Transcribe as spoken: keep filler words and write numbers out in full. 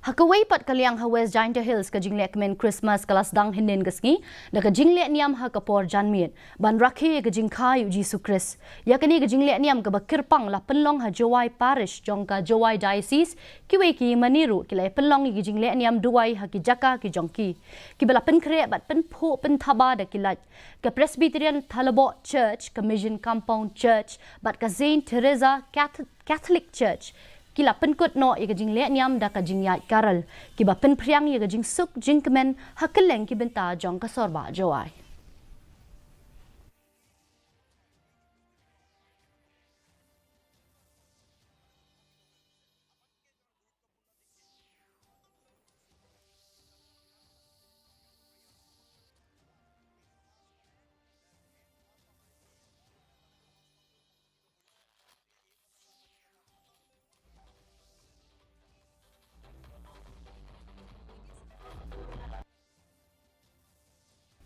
Ha kawei pat ka liang ha West Jaintia Hills ka jinglehkmen Christmas ka la sdang hynnin ka sngi da ka jinglehniam ha ka por janmiet ban rakhe ïa ka jingkha ïa u Jisu Khrist. Ïa kane ka jinglehniam kaba kyrpang la pynlong ha Jowai Parish jong ka Jowai Diocese, kiwei ki mane ruh ki la pynlong ïa ka jinglehniam duwai ha ki jaka ki jong ki. Kiba la pynkhreh bad pynphuh pynthaba da ki light ka Presbyterian Thalaboh Church, ka Mission Compound Church bad ka Saint Teresa Cath- Catholic Church, ki la pynkut noh ïa ka jinglehniam da ka jingïaid carol, kiba pynphriang ïa ka jingsuk jingkmen ha kylleng ki bynta jong ka Sorbah Jowai.